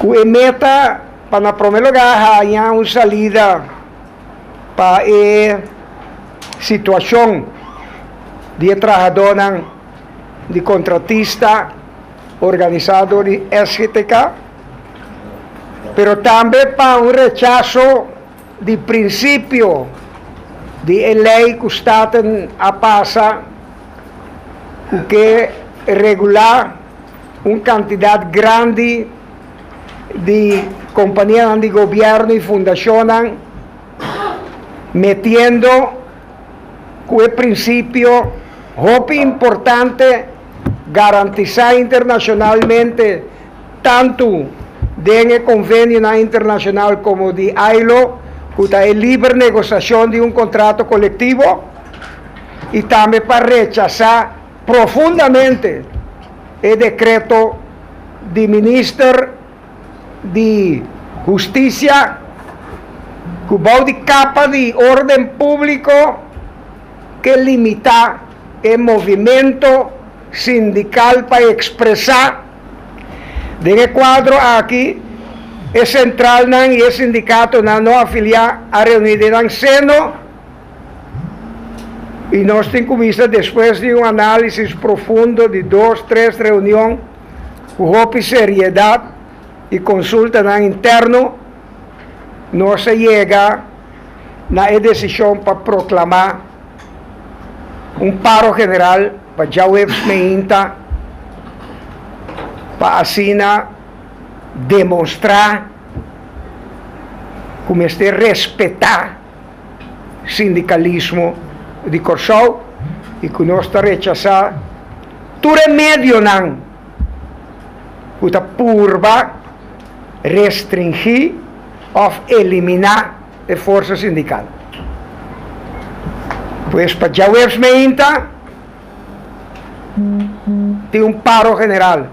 Ku e meta pa na promé lugá haña un salida pa e situashon di e trahadónan di kontratista organisá dor di SGTK, pero tambe pa un rechaso di prinsipio di e lei ku Staten a pasa ku ke regulá un kantidat grandi di kompanianan di gobièrnu i fundashonnan metiendo ku e prinsipio hopi importante garantisá internashonalmente tantu den e konvenionan internashonal komo di ILO ku ta e liber negosiashon di un kontrato kolektivo i tambe pa rechasá profundamente e dekreto di minister di Hustisia ku bou di kapa di orden públiko ke limitá e movimento sindikal pa ekspresá. Den e kuadro aki e sentralnan i e sindikatonan no afiliá a reuní den nan seno i nos tin ku bisa despues di un análisis profundo di dos tres reunion ku hopi seriedat i konsultanan interno nos a yega na e desishon pa proklamá un paro general pa djaweps meinta pa asina demostrá ku mester respetá sindikalismo di Kòrsou i ku nos ta rechasá tur e medionan ku ta purba restringí òf eliminá e forsa sindikal. Pues pa djaweps meinta tin un paro general.